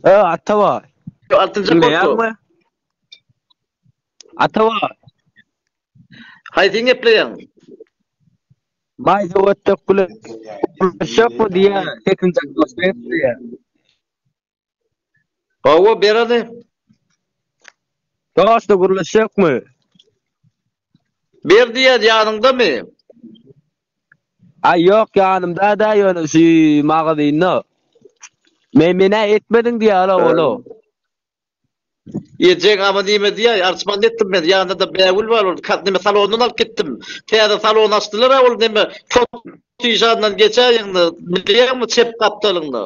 E, Atabaý. Altynjy Diňleýäňmi? Atabaý. Haýsyň gepleýäň? Maý söwetdek bilen gürleşjekmi diýýä, sekizinji klasda gepleýä. Hawa, ber hany. Dost gürleşjekmi? Ber diýýän, ýanyňdamy? Aý ýok ýanymda da ýöne şu magazynda. Men menä etmediň diýýär ol. Ejeň ama nime diýäý, arçman etdim men, ýanynda-da Bägül bar, ol neme salondan alyp gitdim. Täze salon açdylar-a ol neme Toty işandan geçäýeňde, bilýäňmi çep gapdalyňda.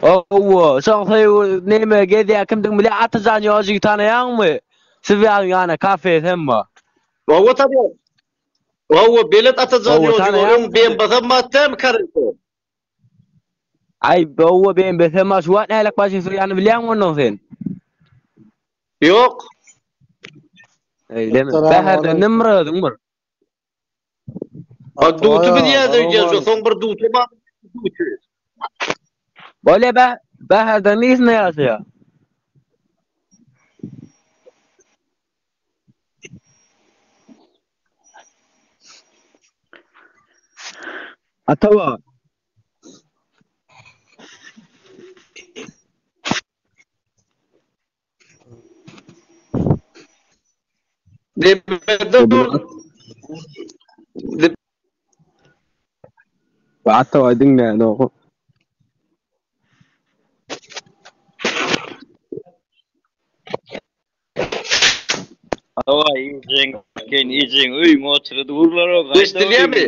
Hawa, şoň söýgi neme gezýär kimdigini bilýär, Atajan Ýožygy tanaýaňmy? Siz ýaly ýana kafesi hem bar. Hawa tanýan. Hawa belet Atajan Ýožygy, öň BMW-sam bar dälmi Karento? Aý, hawa BMW-sam bar, şu wagt nälik maşyn sürýänini bilýäňmi onnoň sen? Ýok. Eýlemi? Bäherden bir özüň bir. A duty bilýär öýdýän şo soň bir duty bar. Duty. Bolýa bä, Bäherden nirinde ýaşaýar? Ataba. Atabaý diňleýänok. Atabaý iýjeň eken iýjeň öýüň otury durlar o gaýda Eşidilýärmi?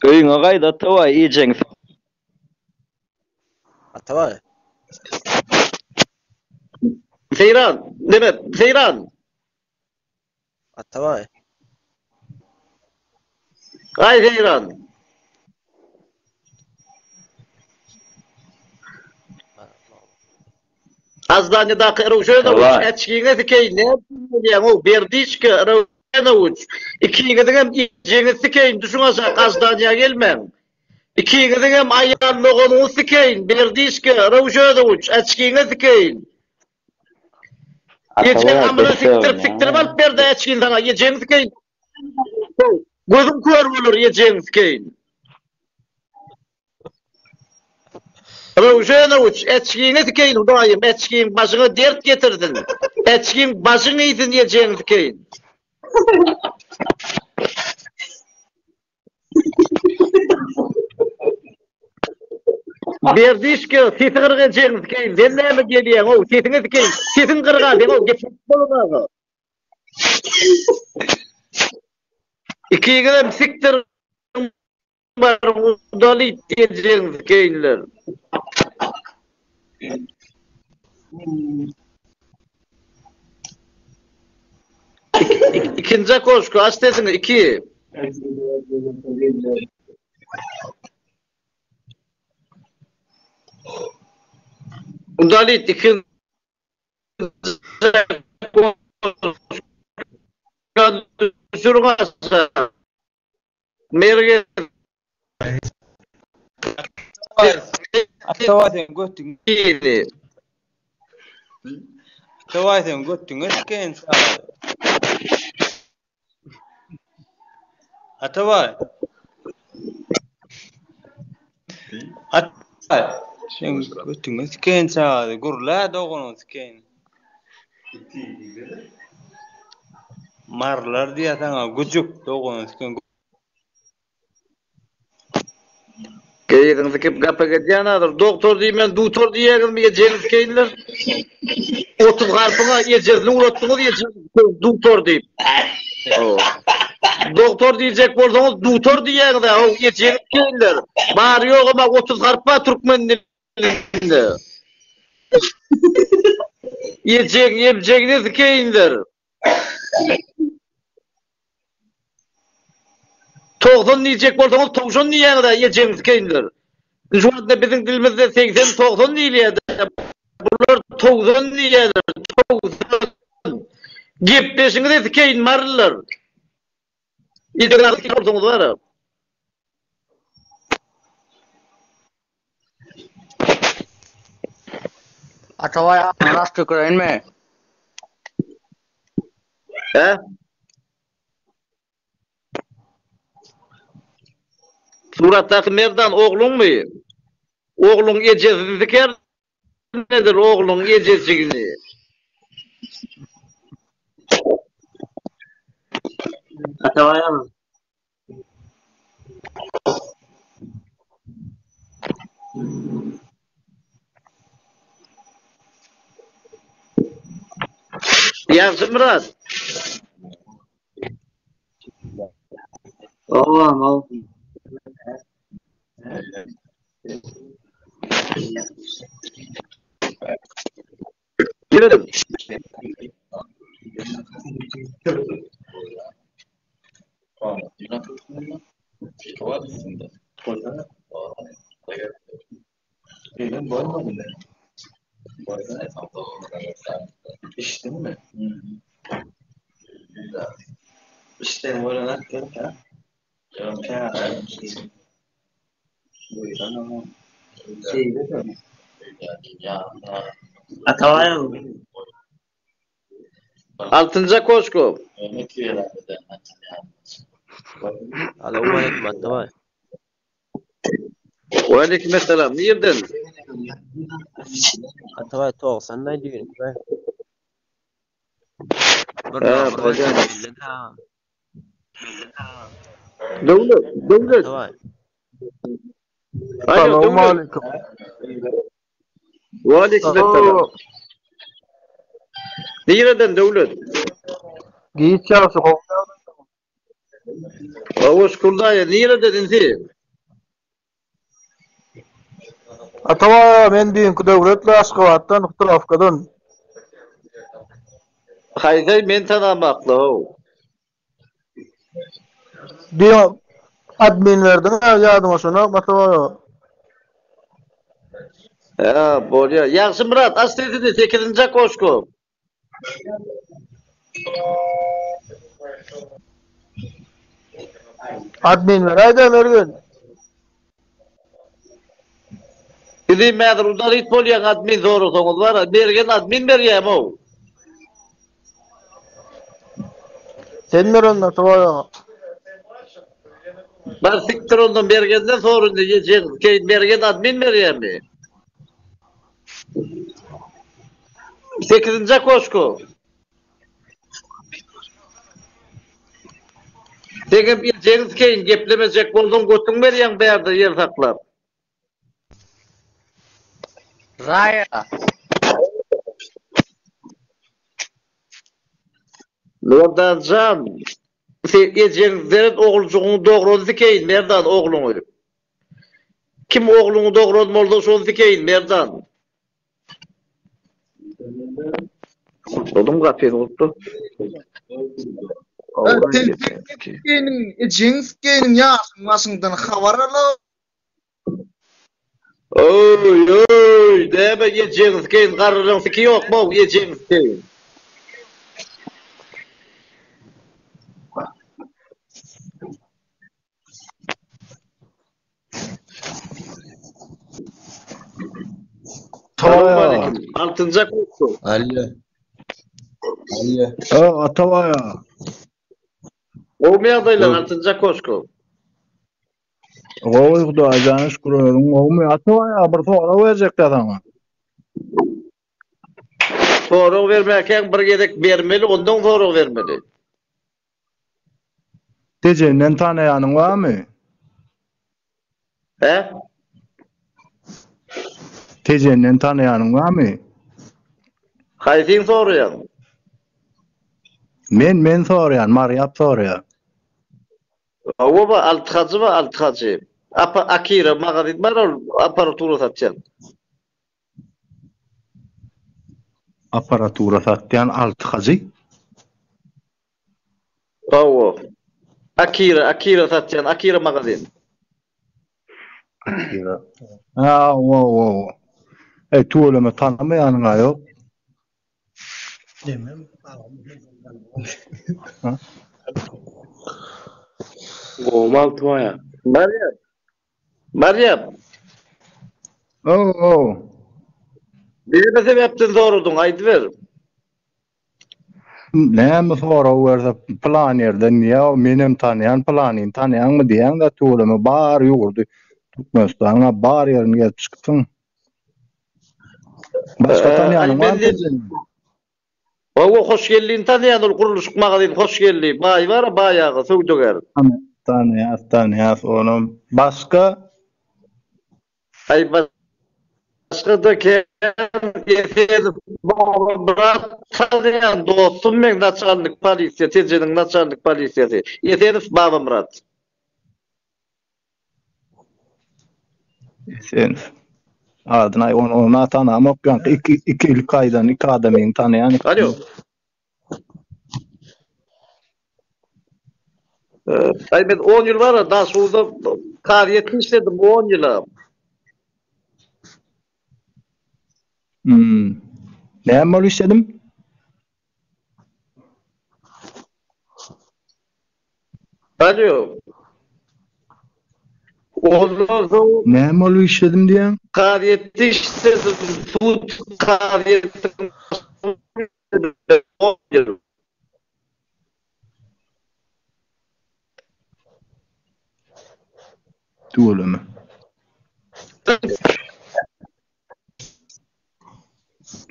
Öýüňe gaýt Atabaý iýjeň. Atabaý. Seýran, neme, Seýran. Atabaý. Aý Seýran. Azdanydaky Röwşenowiç äçgiňe sikeýin näme bolýaň ow Berdiçka Röwşenowiç ikiňiziňem iýjeňizi sikeýin düşüň aşak Azdanyýa gelmäň. Ikiňiziňem aýal doganyňyzy sikeýin, Berdiçka, Röwşedowiç, äçgiňe sikeýin. Ejeň amyna sikdirip sikdirip alyp berdi äçgini saňa, ejeňi sikeýin. Gözüň kör bolar ejeňi sikeýin. Röwşenowiç, äçgiňe sikeýin Hudaýym, äçgiň başyňa dert getirsin. Äçgiň başyň iýsin ejeňi sikeýin. Berdişke sesi gyrga jeňi sikeýin sen näme gelýäň ow sesiňi sikeýin sesiň gyrga seň ow gep bolmaga. Ikiňizem sikdir baryň udalit ejeňi sikeýinler. Ikinji okoşko aç sesiňi iki. Udalit ikinji düşür aşağı. Mergen. Atabaý sen götüň. Atabaý sen götüňe sikeýin saňa. Atabaý. Atabaý sen götüňe sikeýin saňa. Gürle doganyňy sikeýin. Marlar diýýär saňa güjük doganyňy sikeýin. Gyzyňy sikip gapa gedýän hazir. Dogtor diýmän dutor diýýäňizmi ejeňi sikeýinler. 30 harpyňa ejesini uratdyňyz ejeňi sikeýin dutor diýip. Dogtor diýjek bolsaňyz dutor diýýäňiz-ä how ejeňi sikeýinler. Bary ýogam-a 30 harp bar türkmen dilinde. Ejeň emjegini sikeýinler. 90 diýjek bolsaňyz towşan diýýäňiz-ä ejeňizi sikeýinler. Şu wagtda biziň dilimizde 80 90 diýilýär-de, bular towsan diýýärler, towsan. Gepleşiňizi sikeýin marylylar. Ejeňizi bolsaňyz bar-a. Atabaý aganyň aş tüküreýinmi? Hä? Suratdaky Merdan ogluňmy? Ogluň ejesini siker nedir ogluň ejesini? Atabaý aga. Ýagşymyrat. Owa, ow. Girelim. Atabaýew. Altynja Koşko. Salowmaleýkim Atabaý. Waleýkim essalam. Nirden? Atabaý 90 daý düýnki. Bir Ha, nohur bolýar. berseň belli da. Döwlet, döwlet. Atabaý. Alo, döwlet. Salowmaleýkim. Waleýkim essalam. Nireden döwlet? Giç ýagşy gowy. Hawa, şükür daýy. Nireden insi? Atabaý aga men düýnki Döwletli Aşgabatdan Hutulawkadan. Haýsy men tanamakla how. Düýn admin berdiň ýadyňa şona Atabaý aga. Hä, bolýar. Ýagşymyrat, aç sesini, sekizinji okoşko. Admin beräýdä Mergen. Bizi mäzir udalit bolýaň admin sorasaňyz bar. Mergen admin berýäm-ow. Sen ber onda Atabaý aga. Bar sikdir onda Mergenden sor indi ýejeň. Keýin Mergen admin berýämi? Sekizinji okoşko. Seňem iljegiň sikeýin geplemejek bolsaň götüň berýäň bärde ýer saklap. Raýa. Merdanjan sen ejeň seret oguljygyňy dograny sikeýin Merdan ogluňy. Kim ogluňy dogran bolsa şony sikeýin Merdan. Gulpladym gapyny gulpla. Sen sikeýiniň ejeň sikeýiniň ýaşyň başyňdan habar ala. Oý oý näme ejeň sikeýin garrylaň siki ýokmy ejeň sikeýin. Salowmaleýkim. Altynja kutlu. Alýo. Alýo. O Atabaý aga. Gowmy ýagdaýlar Altynja Koşko? Gowy Hudaýa jana şükür özüň gowmy? Atabaý aga bir sorag berjekdä saňa. Sorag bermäkäň bir gezek bermeli ondan sorag bermeli. Tejenden tanaýanyň barmy? Hä? Tejenden tanaýanyň barmy? Haýsyň soraýaň? Men men soraýan, Marýap soraýar. Hawa ba, Alty hajy ba, Alty hajy. Apa Akira magazin bar ol apparatura satýan. Apparatura satýan Alty hajy? Hawa. Akira, Akira satýan, Akira magazin. Akira. Ha, wo, wo. Ey, tüweleme tanamaýanyň-a ýok. Ha? Gowmy Altybaýa? Barýar. Barýar. Ow, ow. Näme sebäpden soradyň, aýdyber. Näme sorag berse pylan ýerden diýýä, menem tanýan pylanyny tanýaňmy diýýäň-dä tüweleme bar ýurdy Türkmenistanyň-a bar ýerini gezip çykypsyň. Başga tanýanyň barmy Tejeniň? Hawa Hoşgeldini tanýan ol gurluşyk magazin Hoşgeldi baý bar-a baý aga söwdagär. Tanýas tanýas onam. Başga? Aý başga-da kän Esenow Babamyrat tanýan dostum meň naçalnik polisiýa Tejeniň naçalnik polisiýasy Esenow Babamyrat. Esenow. Adyny aý ony ony tanamok ýaňky iki iki ilk aýdan iki adamyny tanaýan. Alo. Aý men 10 ýyl bar Daşoguzda kazyýetde işledim 10 ýyla. Hmm. Näme bolup işledim? Alo. Ondan soň Näme bolup işledim diýýäň? Kazyýetde işledim, sud kazyýetiniň Tüweleme.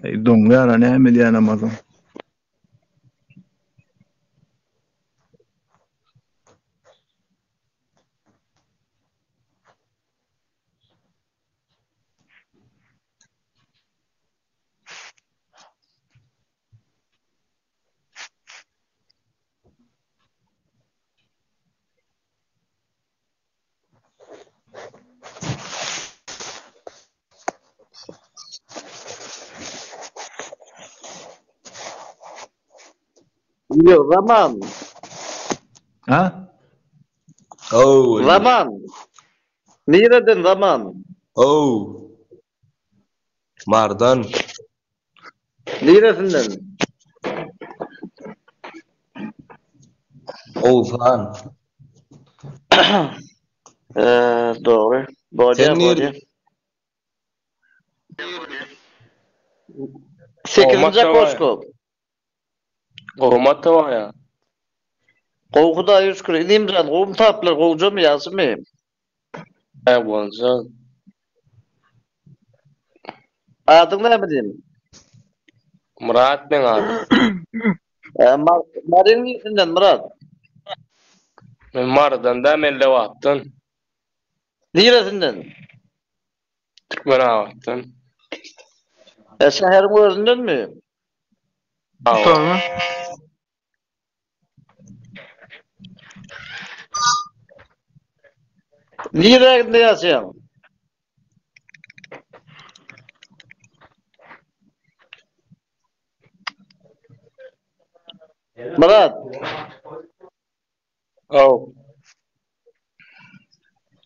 Eý doňýara näme edýän Amazon? Ýok, zaman. Ha? Oh. Zaman. Nireden zaman? Oh. Mardan. Niresinden? Oguzhan. Eee, dogry. Bolýar, bolýar. Sekizinji okoşko. Gowy matawaýa. Gowy Hudaýa şükür. Inimjan, gowumy taplar, gowjamy, ýagşymy? Sag bolsun. Adyň näme diýim? Myrat meň adym. Maryň niresinden Myrat? Men Marydan da, men Lebapdan. Niresinden? Türkmenabatdan. E, şäheriň özündenmi? Hawa. Niräginde ýaşaýaň? Myrat. Haw.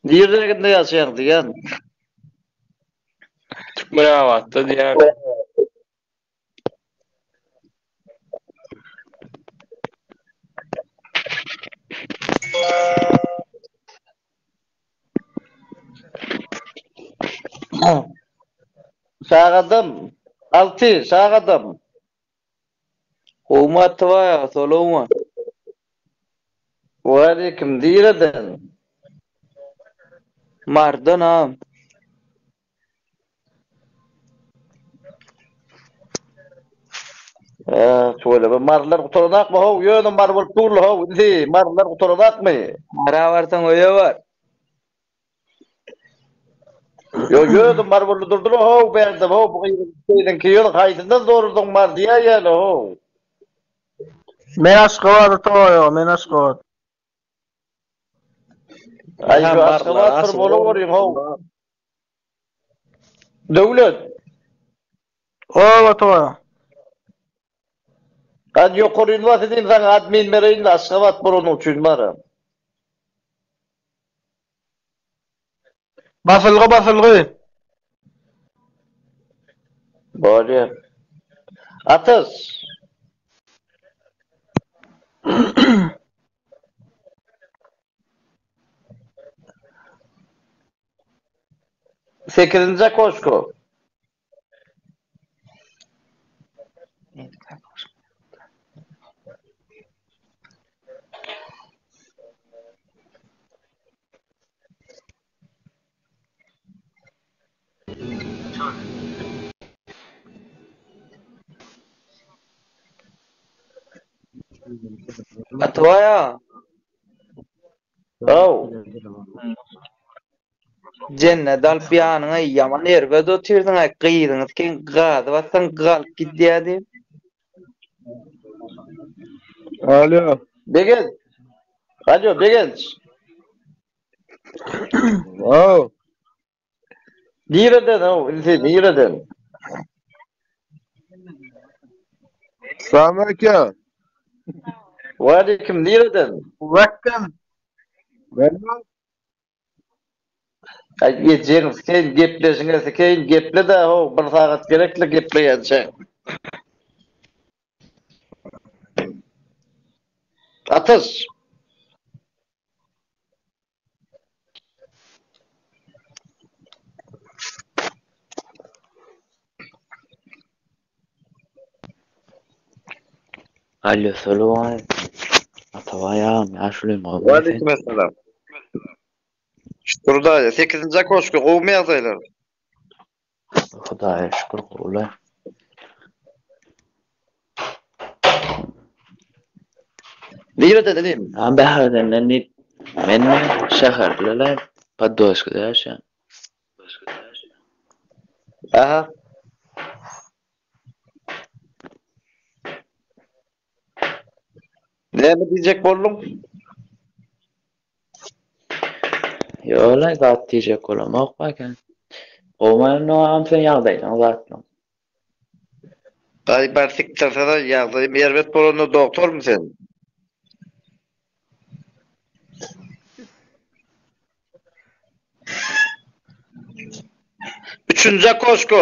Niräginde ýaşaýaň diýýän? Türkmenabatda diýýän. Sagadym. Alty, sagadym. Gowmy Atabaý aga, solowmy? Waleýkim, nireden? Mardan agam. Hä, tüweleme. Marylar gutaranakmy how? Ýöne mary bolup durly how indi. Marylar gutaranakmy? Mara barsaň öýe bar. Ýo, ýöne mary boldy durdylar how bärde how bu gyzyň seniňki ýöne haýsyndan zorludyň mar diýäýeli how. Men Aşgabatda toýa, men Aşgabat. Aý, şu Aşgabat bir bolawerýň how. Döwlet. Oba toýa. Hadi ýokary bas edeyim saňa admin bereýin Aşgabat bolanyň üçin bara. Basylgy basylgy. Bolýar. Atas. Sekizinji okoşko. Atabaý aga. Haw. Jennet alyp ýanyňa ýaman erbet otyrdyň-aý, gyzyňy sikeýin gazy bassaň galyp gidýä diýip. Alo. Begenç. Alo, Begenç. Haw. Nireden o, insi nireden? Salam aleyküm. Waleýkim, nireden? Wekden. Ben Aý, ejeň sikeýin, gepleşiňe sikeýin, geple-dä how, bir sagat gerekli gepleýänçä. Atyş. Alo, salam. Atabaý agam, ýaşulym gowmy sen? Waleýkim essalam. Şükür daýy, sekizinji okoşka gowumy ýagdaýlar? Hudaýa şükür gowula. Nireden inim? Ha Bäherdenden diýip, men şäherliler Podolskda ýaşaýan. Aha. Näme diýjek bolduň? Ýola zat diýjek bolamok eken. Gowmy indi agam sen ýagdaýlaň zatlaň. Aý bar sikdirsene ýagdaýym erbet bolanda dogtormy sen? Üçünji okoşko.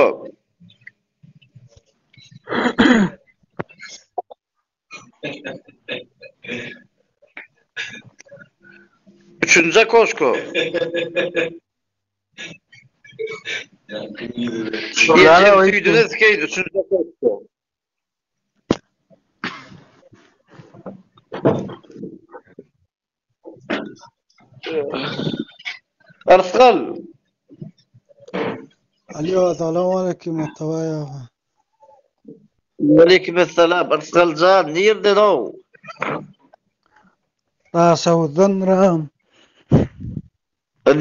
Üçünji okoşko. Ejeň süýdüne sikeýin üçünji okoşko. Yrsgal. Alo, salam aleyküm Atabaý aga. Waleýkim essalam. Yrsgal jan, nirden ow? Daşoguzdan ram.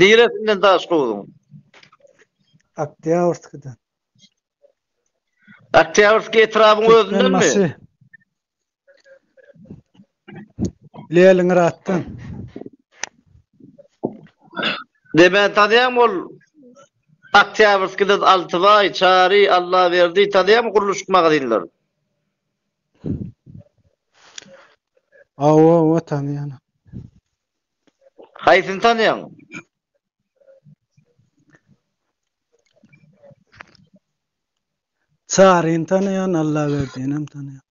Niresinden Daşogzuň? Oktýabrskiden. Oktýabrskiý etrabyň özündenmi? Türkmenbaşy. Leningraddan. Demän tanýaňmy ol Oktýabrskiden Altybaý, Çary, Allaberdi tanýaňmy gurluşyk magazinler? Hawa, hawa tanýan. Haýsyny tanýaň? Çaryny tanaýan, Allaberdinem tanaýan.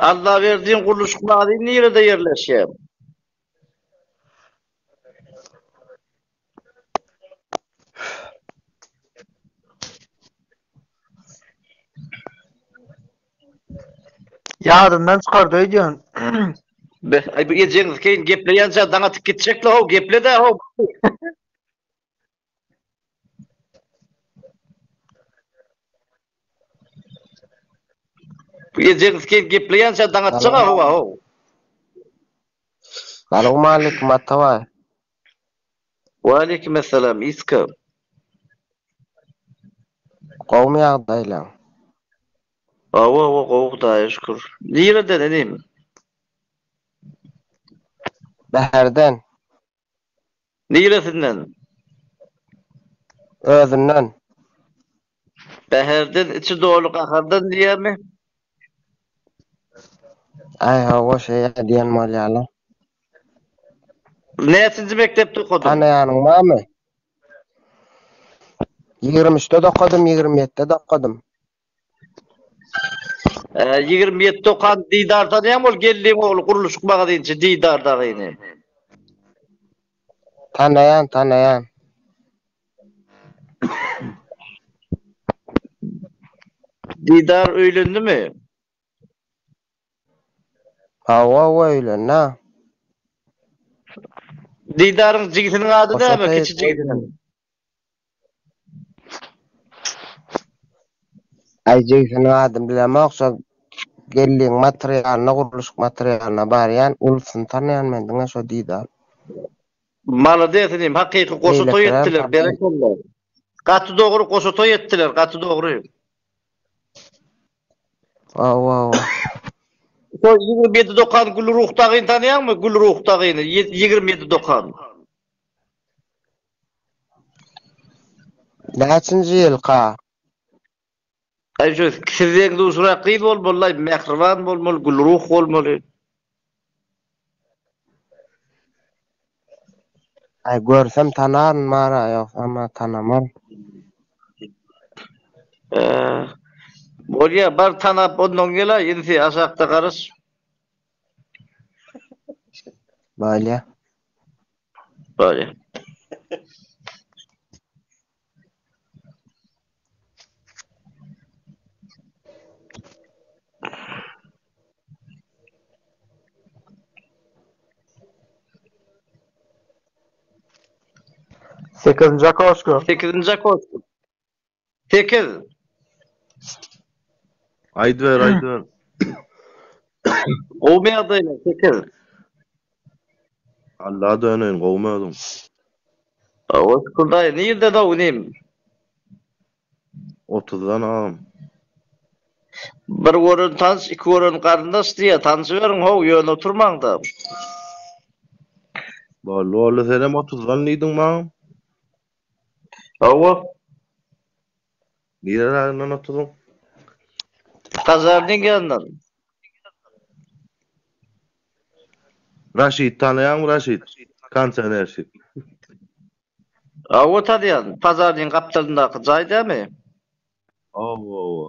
Allaberdiň gurluşyk magazyny nirede ýerleşýär? Ýadyndan çykardy öýdýän. Be, aý bu ejeňiz keýin gepleýänçä daň atyp gitjekle how, geple-dä how. Bu ejeňiz keýin gepleýänçä daň atjak-a how, how. Salowmaleýkim Atabaý. Waleýkim essalam Iska. Gowmy ýagdaýlaň? Hawa hawa gowy Hudaýa şükür. Nireden inim? Bäherden. Niresinden? Özünden. Bäherden içi doly gahardan diýýämi? Aý hawa şeýä diýen bolýala. Näçinji mekdepde okadyň? Tanaýanyň barmy? 23-de okadym, 27-de okadym. 27-de okan Didar tanýaňmy ol geldiň ogly gurluşyk magazinçi Didar dagyny. Tanaýan, tanaýan. Didar öýlendimi? Hawa, hawa öýlendi. Didaryň jigisiniň ady näme, kiçi jigisiniň? Aý jigisiniň adyny bilemok, şol. Geldiň materialyna gurluşyk materialyna barýan ulusyny tanaýan men diňe şo Didar. Malades inim hakyky goşa toý Beýlekilerem etdiler tanaýan. berekella. Gaty dogry goşa toý etdiler gaty dogry. Hawa hawa. Şo 27 dokan Gülruh dagyny tanaýaňmy Gülruh dagyny 27 dokan. Näçinji ýylka? Aý şu sizden duşurak gyz bolmalylaý mähriban bolmaly Gülruh bolmaly. Aý görsem tanaryn mara ýogsam tanamaryn. Eee bolýa bar tanap ondan gelaý insi aşakda garaş. Bolýa. Bolýa. Sekizinji okoşka. Sekizinji okoşka. Sekiz. Aýdyber, aýdyber. Gowmy ýagdaýlar? Sekiz. Alla döneýin, gowmy özüň? Hawa, şükür daýy. Nirde daw inim? Otuzdan agam. Bir gören tanyş, iki gören garyndaş diýýä. Tanyşyberiň how, ýöne oturmaň-da. Boldy, boldy. Senem otuzdan diýdiň maňa. Hawa. Nireräginden otuzyň? Pažarnyň ýanyndan. Raşid tanaýaňmy Raşid? Kondisionerşik. Hawa tanaýan. Pažarnyň gapdalyndaky jaý dämi? Hawa hawa.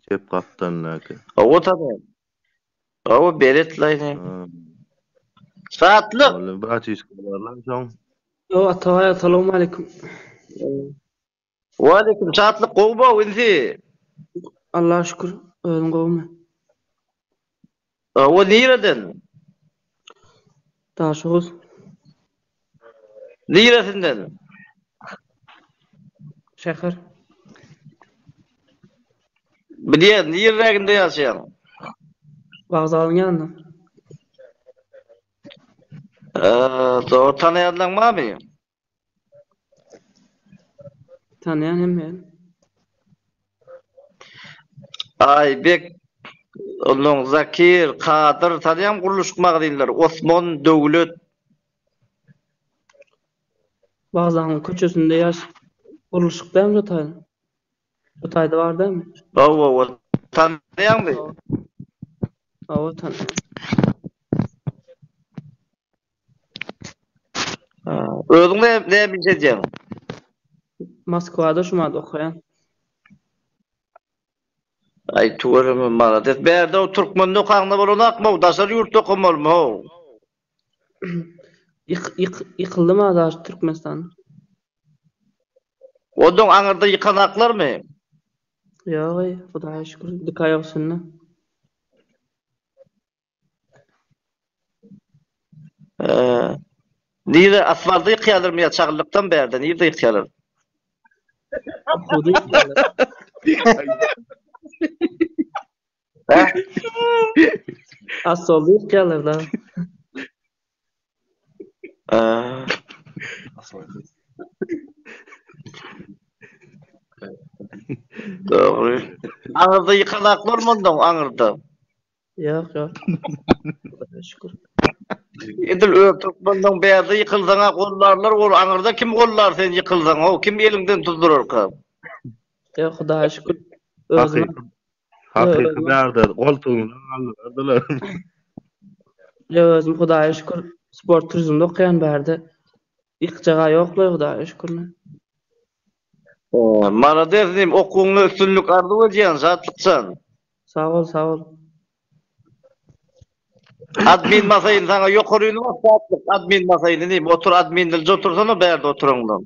Çep gapdalyndaky. Hawa tanaýan. Hawa belet laýny. Şatlyk. Boldy braçişka barlan soň. Yo Atabaý salowmaleýkum. Waleýkim Şatlyk gowy bow insi. Allaha şükür özüň gowumy. Hawa nireden? Daşoguz. Niresinden? Şäher. Bilýän nireräginde ýaşaýaň? Wokzalyň ýanynda. Eee, dogry tanaýanlaň barmy? Tanaýan hemme. Aýbek, onnoň Zakir, Kadyr tanaýaňmy gurluşyk magazynlary, Osman, Döwlet. Wokzalyň köçesinde ýaş gurluşyk dämi şo taýda? Şo taýda bar dämi? Hawa, hawa. Tanaýaňmy? Hawa, tanaýan. Özüň näme näme iş edýäň? Moskwada şumada okaýan. Aý tüweleme malades. Bärde o türkmende okaňda bolanakmy daşary ýurtda okamalymy how? Ýyk ýyk ýykyldymy daş Türkmenistan? Ondan aňyrda ýykanaklarmy? Ýok eý, Hudaýa şükür, dik aýak üstünde. Nire asfalda ýykýarlarmy ýa çagyllykdan bärde nirde ýykýarlar? Okuwda ýykýarlar. Asfalda ýykýarlar da. Dogry. Aňyrda ýykanaklarmy ondan aňyrda? Ýok, ýok. Hudaýa şükür. Edil öz türkmenden bärde ýykylsaňa gollarlar ol aňyrda kim gollar sen ýykylsaň how kim eliňden tuzdurarka. Ýok, Hudaýa şükür. Özüme Hakyky hakyky bärde goltugyňdan galdyrardylar. Ýok, özüm Hudaýa şükür sport turizmde okaýan bärde. Ýykjaga ýoklaý Hudaýa şükür. Malades inim okuwyňda üstünlik arzuw edýän Şatlykjan. Sag bol sag bol. Admin masaýyn saňa ýokaryny bas Şatlyk admin masaýyn inim otur admin dilje otursana bärde oturaňda.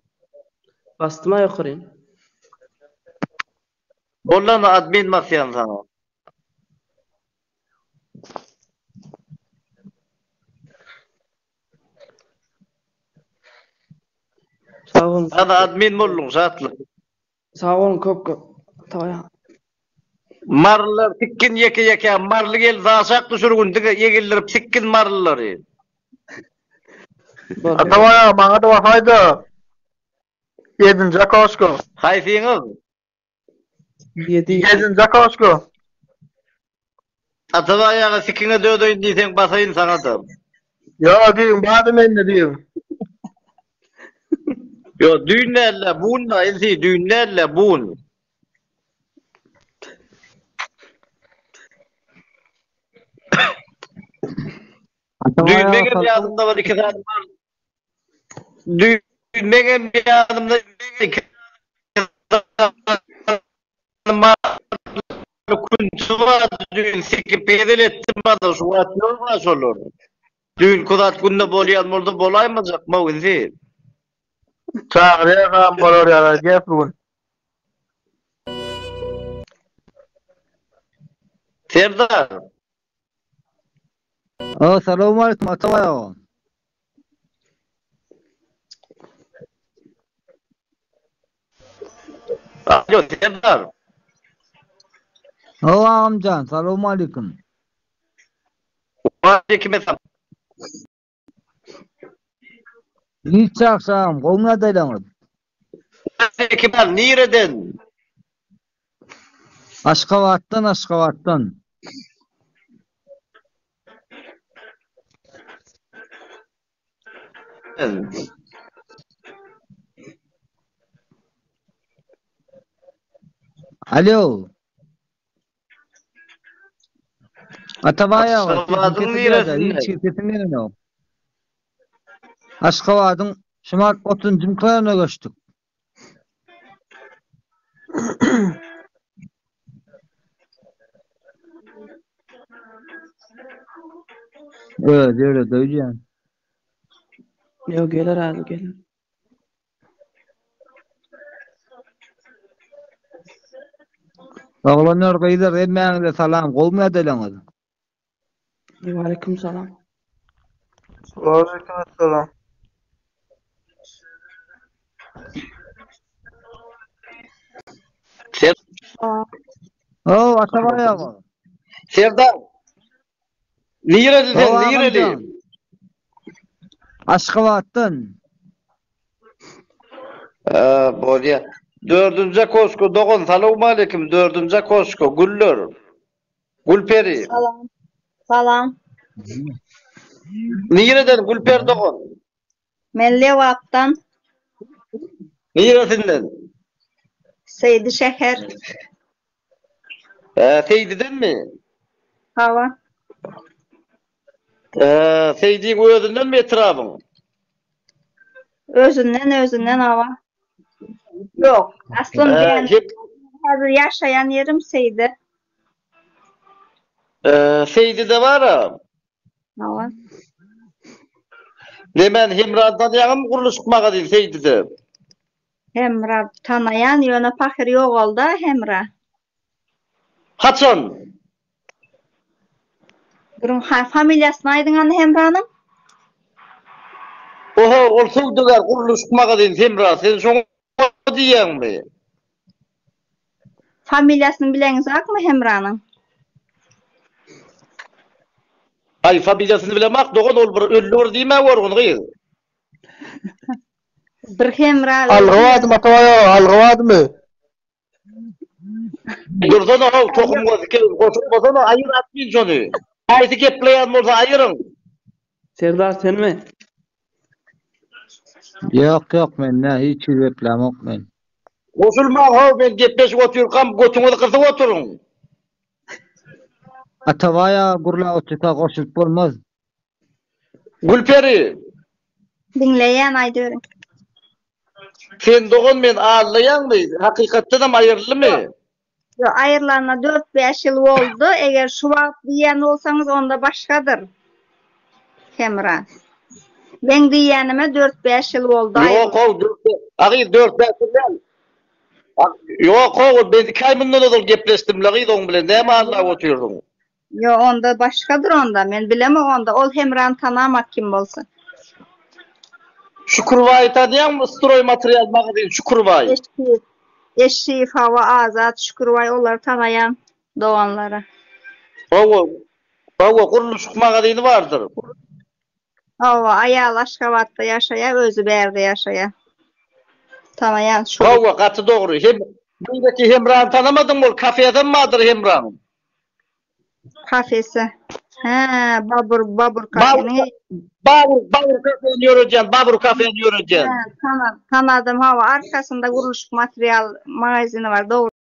Basdyma ýokaryn. Bollany admin basýan saňa. Sag boluň. Hadi admin bolduň Şatlyk. Sag boluň köp köp. Taýa. Marylylar sikgin ýeke ýeke maryly gelse aşak düşürgün diňe egildirip sikgin marylylary. Atabaý aga maňa-da basaýda. Ýedinji okoşko. Haýsyňyz? Ýedi. Ýedinji okoşko. Atabaý aga sikiňe dödeýin diýseň basaýyn saňa-da. Ýok düýn bardy mende düýn. Ýok düýn däl-de bu gün-da insi düýn däl-de bu gün. Düýn meňem ýadymda bar iki sany bar. Düýn meňem ýadymda iki sany maly künti bardy düýn sikip hezil etdim bana şu wagt ýok-a şolar. Düýnki zat günde bolýan bolsa bolaýmajak mowzy. Çagyrýasam bolar ýaly gep bu gün. Serdar. O, salowmaleýkim Atabaý aga. Alo, Serdar. O, agamjan, salowmaleýkim. Waleýkim essalam. Hiç ýagşy agam, gowymy ýagdaýlaryňyz? Waleýkim essalam, nireden? Aşgabatdan, Aşgabatdan. Alo. Atabaý aga, sesiň kesilýär-de, hiç hili sesiň gelenok. Aşgabadyň şumat otuzynjy mikroraýonyna göçdük. Öz ýere döýýän. Ýok, geler häzir geler. Oglanlar gyzlar hemmäňize salam gowmy ýagdaýlaryňyz. Waleýkim salam. Waleýkim salam. Ser Ow Atabaý aga. Serdar. Nireli sen, nireli? Aşgabatdan. Ha, bolýa. Dördünji koşka dogan, salowmaleýkim. Dördünji koşka, güller. Gülperi. Salam. Salam. Nireden Gülperi dogan? Men Lebapdan. Niresinden? Seýdi şäher. Hä, Seýdidenmi? Hawa. Hä, Seýdiň özündenmi etrabyň? Özünden, özünden hawa. Ýok, aslym ben häzir ýaşaýan ýerim Seýdi. Hä, Seýdide bar-a. Hawa. Nemäni Hemrany tanýaňmy gurluşyk magazin Seýdide? Hemra tanaýan ýöne pahyr ýogalda Hemra. Haçan? Duruň ha familiýasyny aýdyň anda Hemranyň. Oho ol söwdagär gurluşyk magazin Hemra sen şoňa diýýäňmi? Familiýasyny bileňizakmy Hemranyň? Aý familiýasyny bilemak dogan ol bir ölli bir diýmä gorgun gyz. Bir Hemra Algybadymy Atabaý aga algybadymy? Dursana how tohum gözüke goşulmasana aýyr admin şony. Haýsy gepleýän bolsa aýyryň. Serdar senmi? Ýok ýok men nä hiç hili geplämok men. Goşulmaň how men gepleşip otyrkam götüňizi gysyp oturyň. Atabaý aga gürläp otyrka goşulyp bolmaz. Gülperi. Diňleýän aýdyberiň. Sen dogan men aldaýaňmy? Hakykatdanam aýryldymy? Ýok, aýrylanyna dört-bäş ýyl boldy. Eger şu wagt diýýän bolsaňyz onda başgadyr. Hemra. Meň diýýänime dört-bäş ýyl boldy aýrylyp. Ýok how, a gyz dört-bäş ýyl däl. Ýok how, men iki aý mundan ozal gepleşdim-le gyz oň bilen, näme aldap otyrsyň? Ýo onda başgadyr onda men bilemok onda ol Hemrany tanamak kim bolsa. Şükürbaýy tanýaňmy stroý material magazin Şükürbaý. Eşşiýew Eşşiýew hawa Azat Şükürbaý olary tanaýan. Doganlary. Hawa, hawa, gurluşyk magazyny bardyr. Hawa, aýaly Aşgabatda ýaşaýar, özi bärde ýaşaýar. Tanaýan şol. Hawa, gaty dogry. Hem beýleki Hemrany tanamadyňmy ol kafesem bardyr Hemraň. Kafesi. Hä, Babur, Babur kafeniň. Babur, Babur kafeni ýöredýän, Babur kafeni ýöredýän. Hä, tanadym, hawa, arkasynda gurluşyk material magazyny bar, dogry.